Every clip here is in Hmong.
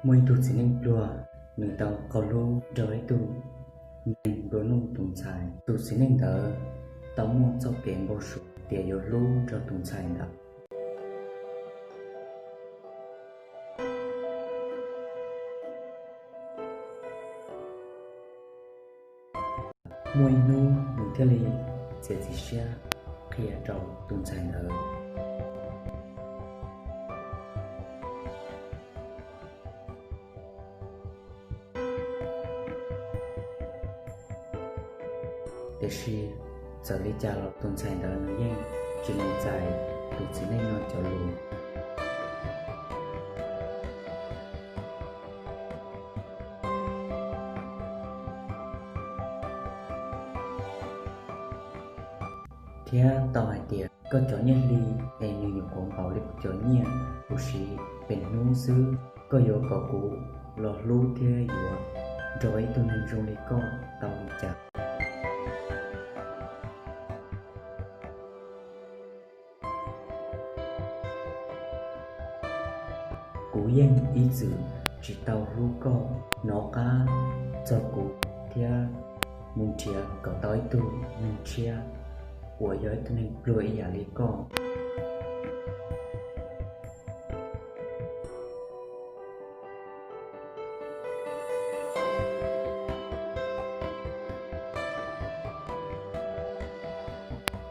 Muaj ib tug txiv neej pluag, nws tau qau hlub nrog ib tug neeg nplua nuj tus ntxhais. Tus txiv neej ntawd tau muaj txoj kev npau suav tias yuav hlub nrog tus ntxhais ntawd. Muaj ib hnub nws thiaj li txiav txim siab qhia rau tus ntxhais ntawd. Tiam sis txawm li cas los tus ntxhais ntawd nws yeej tsis lees txais tus txiv neej no cov lus. Thiab tau hais tias koj cov nyiaj hli es nws nyuam qhuav npaum li kuv cov nyiaj kuv siv pes hnub xwb, koj yuav kom kuv los hlub thiab yuav nrog ib tug neeg zoo li koj tau li cas? Kuv yeej ib txwm tsis tau hlub koj, hnov qab txog kuv thiab mus nrhiav kom tau ib tug neeg tshiab uas yog ib tug neeg pluag ib yam li koj.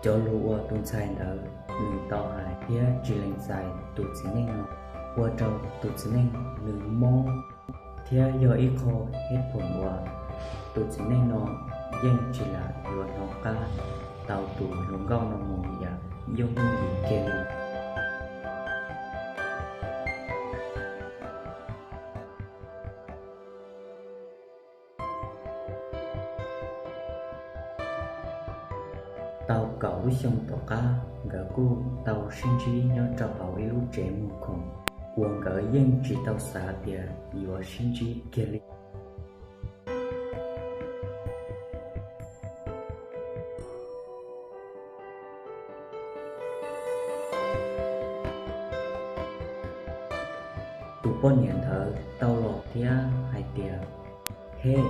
Cov lus uas tus ntxhais ntawd nws tau hais thiab tsis lees txais tus txiv neej no, ua rau tus txiv neej nws mob, thiab yog ib qho hej phoom uas tus txiv neej no yeej tsis lam yuav hnov qab tau tus hluas nkauj no mus yam yooj yooj yim kiag li. Tau kaum lub xyoo tom qab nkawd kuj tau sib ntsib nyob rau hauv ib lub tsev muag khoom uas nkawd yeej tsis tau xav tias yuav sib ntsib kiag li. Tus poj niam ntawd tau los thiab hais tias, Hej,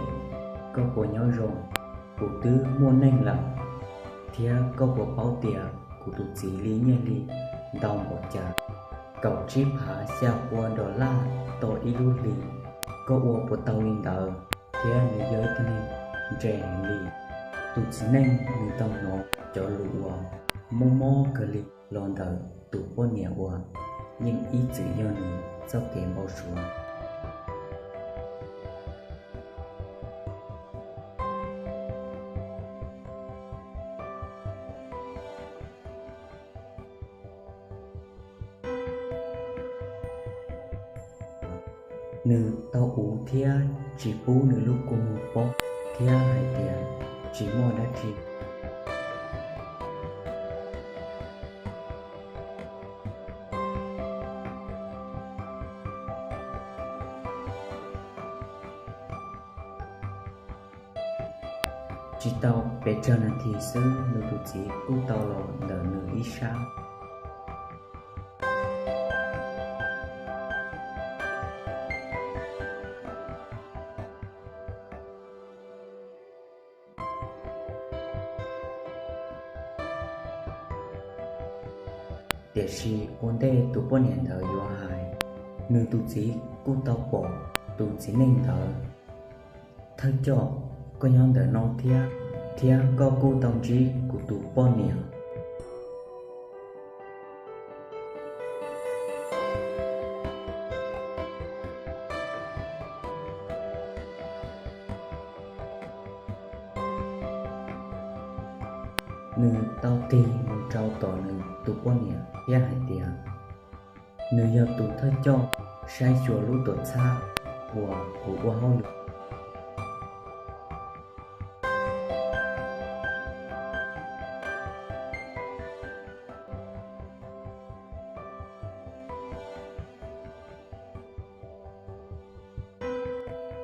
koj puas nyob zoo? Kuv twb muaj neej lawm, thiab koj puas paub tias kuv tus txiv li nyiaj hli ntau npaum cas? Kaum tsib phav xya pua dollar tau ib lub hlis, koj ua puas tau li ntawd? Thiab nws yog ib tug neeg ntse heev li. Tus txiv neej nws tau hnov cov lus uas mob mob kawg li los ntawm tus poj niam uas yeej ib txwm yog nws txoj kev npau suav. Nws tau uv thiab tsis pub nws lub kua muag poob thiab hais tias tsis muaj dab tsi. Tsis tau pes tsawg nas this xwb nws tus txiv kuj tau los ntawm nws ib sab. Tiam sis ua ntej tus poj niam ntawd yuav hais, nws tus txiv kuj tau pom tus txiv neej ntawd. Thawj coj, koj nyob ntawm no thiab, thiab koj kuj tau ntsib kuv tus poj niam. Nws tau tig mus rau tom nws tus poj niam thiab hais tias, nws yog tus thawj coj saib xyuas lub tuam txhab uas kuv ua hauj lwm.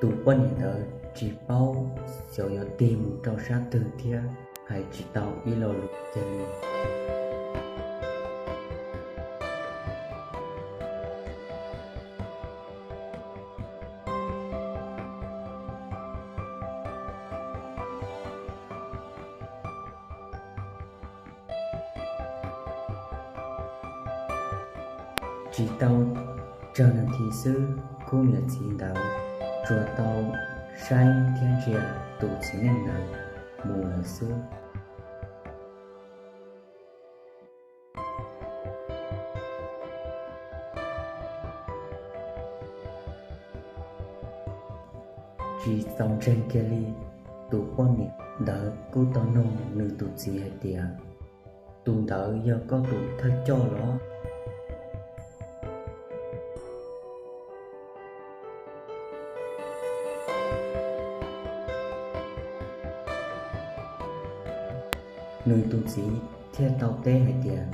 Tus poj niam ntawd tsis paub xyov yuav tig mus rau sab twg thiab hais tsis tau ib lo lus kiag li. Tsis tau tsawg nas this xwb, khub niam txiv ntawd tsuas tau saib thiab ntsia tus txiv neej ntawd mus lawm xwb. Tsis txaus ntseeg kiag li, tus poj niam ntawd kuj tau nug nws tus txiv hais tias, tus ntawd yog koj tus thawj coj los? Nws tus txiv thiaj tau teb hais tias,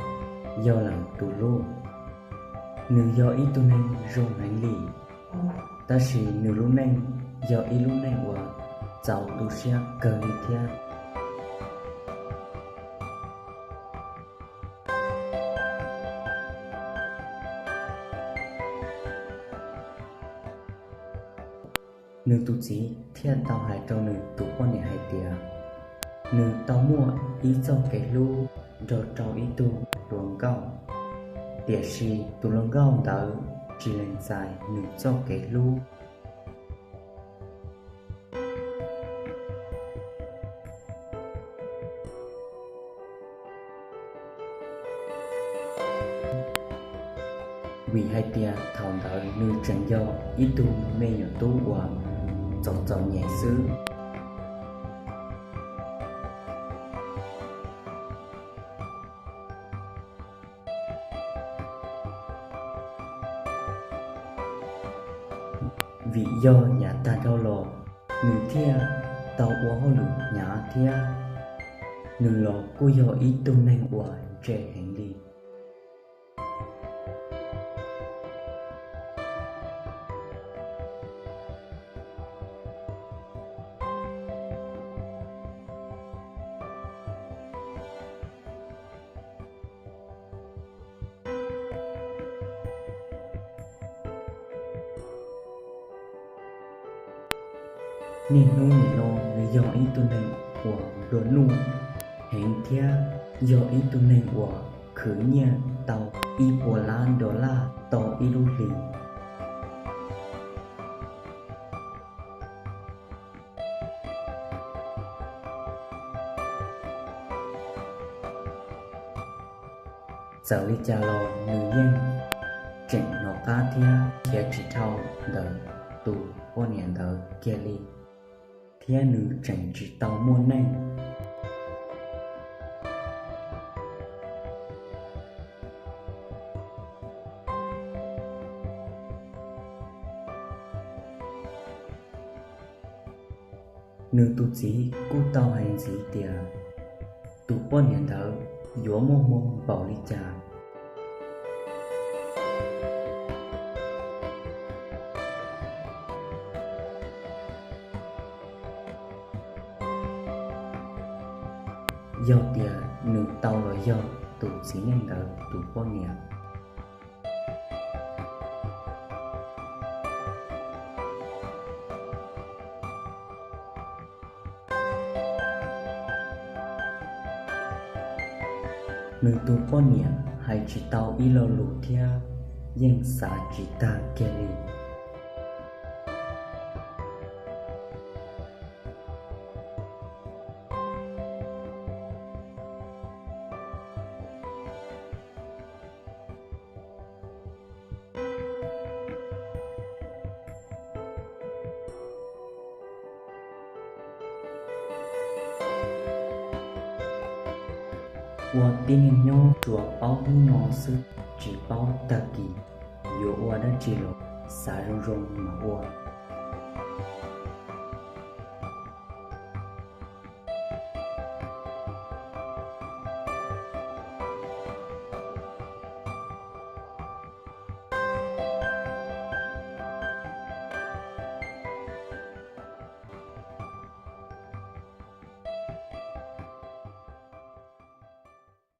yog lawm tus hlub, nws yog ib tug neeg zoo heev li, tab sis nws lub neej yog ib lub neej uas txaus tu siab kawg li thiab. Nws tus txiv thiaj tau hais rau nws tus poj niam hais tias, nws tau muaj ib txoj kev hlub nrog rau ib tug hluas nkauj, tiam sis tus hluas nkauj ntawd tsis lees txais nws txoj kev hlub. Vim hais tias thaum ntawd nws tseem yog ib tug me nyuam tub uas txom txom nyem xwb. Vim yog yav tag dhau los, nws thiaj tau ua hauj lwm hnyav thiab, nws los kuj yog ib tug neeg uas ntse heev li. Niaj hnub nim no nws yog ib tug neeg uas nplua nuj heev thiab yog ib tug neeg uas khwv nyiaj tau ib puas lab dollar tau ib lub hlis. Txawm li cas los nws yeej tseem hnov qab thiab khiav tsis dhau ntawm tus poj niam ntawd kiag li, thiab nws tseem tsis tau muaj neej. Nws tus txiv kuj tau hais ntxiv tias, tus poj niam ntawd yuav muaj hmoo npaum li cas? Yog tias nws tau los yog tus txiv neej ntawd tus poj niam. Nws tus poj niam hais tsis tau ib lo lus thiab yeej xav tsis tag kiag li. Ua tib neeg nyob tsuas paub hnub no xwb, tsis paub tag kis yuav ua dab tsi los xav zoo zoo mas ua.